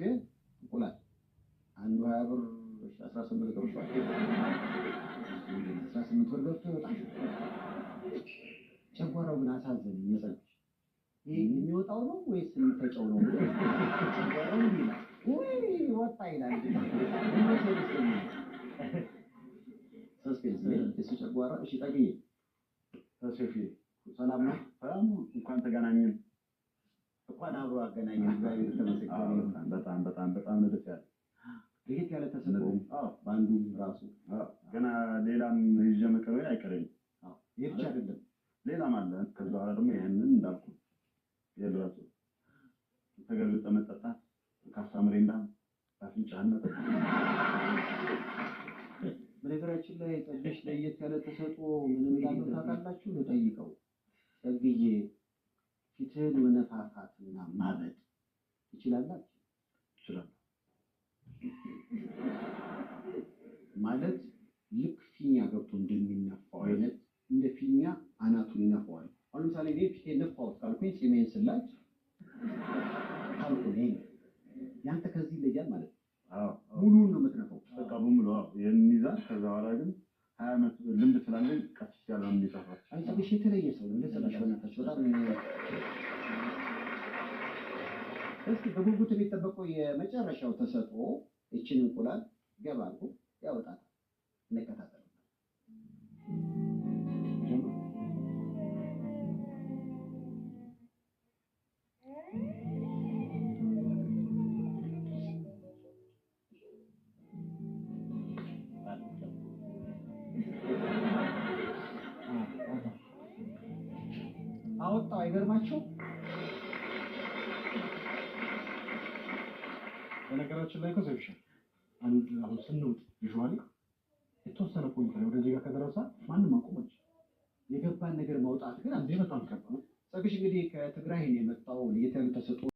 ግን እንቁላል አንዱ 20 ብር 18 ገብቷል። 18 ብር ገብቶ ይወጣል። ጨጓራው ግን አሳዘነኝ። የጸሎች ይሄ የሚወጣው ነው ወይስ የሚፈጨው ነው? ጨጓራው እንዲህ ይላል ወይ ወጣ ይላል። Suspense የሱ ጨጓራ። እሺ ጠግዬ ሴፊ ሰላም ነው? ሰላም ነው። እንኳን ተገናኘን። እንኳን አብሮ አገናኘን። እግዚአብሔር የተመሰገነ ይሁን። በጣም በጣም በጣም ነው ደስ ያለ። ለየት ያለ ተሰጥኦ በአንዱም ራሱ ገና ሌላም ይዤ መቅረቤ አይቀርም። ይሄ ብቻ አይደለም፣ ሌላም አለ። ከዛ በኋላ ደግሞ ይህንን እንዳልኩ የራሱ ተገልብጠ መጠጣት፣ ካሳ ምሬንዳ አፍንጫህን መጠጣት። በነገራችን ላይ ጸግሽ ለየት ያለ ተሰጥኦ ምን እንዳለው ታውቃላችሁ? ልጠይቀው። ጸግዬ ፊትህን መነፋፋትና ማበጥ ትችላላችሁ? እችላለሁ። ማለት ልክ ፊኛ ገብቶ እንደሚነፋው አይነት እንደ ፊኛ አናቱን ይነፋዋል። አሁን ለምሳሌ እኔ ፊቴን ነፋሁት ካልኩኝ ጺሜን ስላጭ ካልኩ እኔ ያንተ ከዚህ ይለያል ማለት ነው። አዎ ሙሉውን ነው የምትነፋው። በቃ በሙሉ አዎ፣ ይሄን ይዛል። ከዛ በኋላ ግን 20 ዓመት ልምድ ስላለኝ ቀስ ያለ ነው የሚጠፋው። አይ ጸግሽ የተለየ ሰው ነው። ለጸግሽ በእናታችሁ በጣም እስኪ በጉጉት የሚጠበቀው የመጨረሻው ተሰጥኦ ይችን እንቁላል ገባ አድርጎ ያወጣታል። እንከታተል። አወጣው። አይገርማችሁ? በነገራችን ላይ እኮ ሰይፍሻ አንድ አሁን ስንውጥ usually የተወሰነ point ላይ ወደዚህ ጋር ከደረሰ ማንም አቆመች የገባን ነገር ማውጣት ግን እንዴ በጣም ከባድ ነው። ጸግሽ እንግዲህ ከትግራይ ነው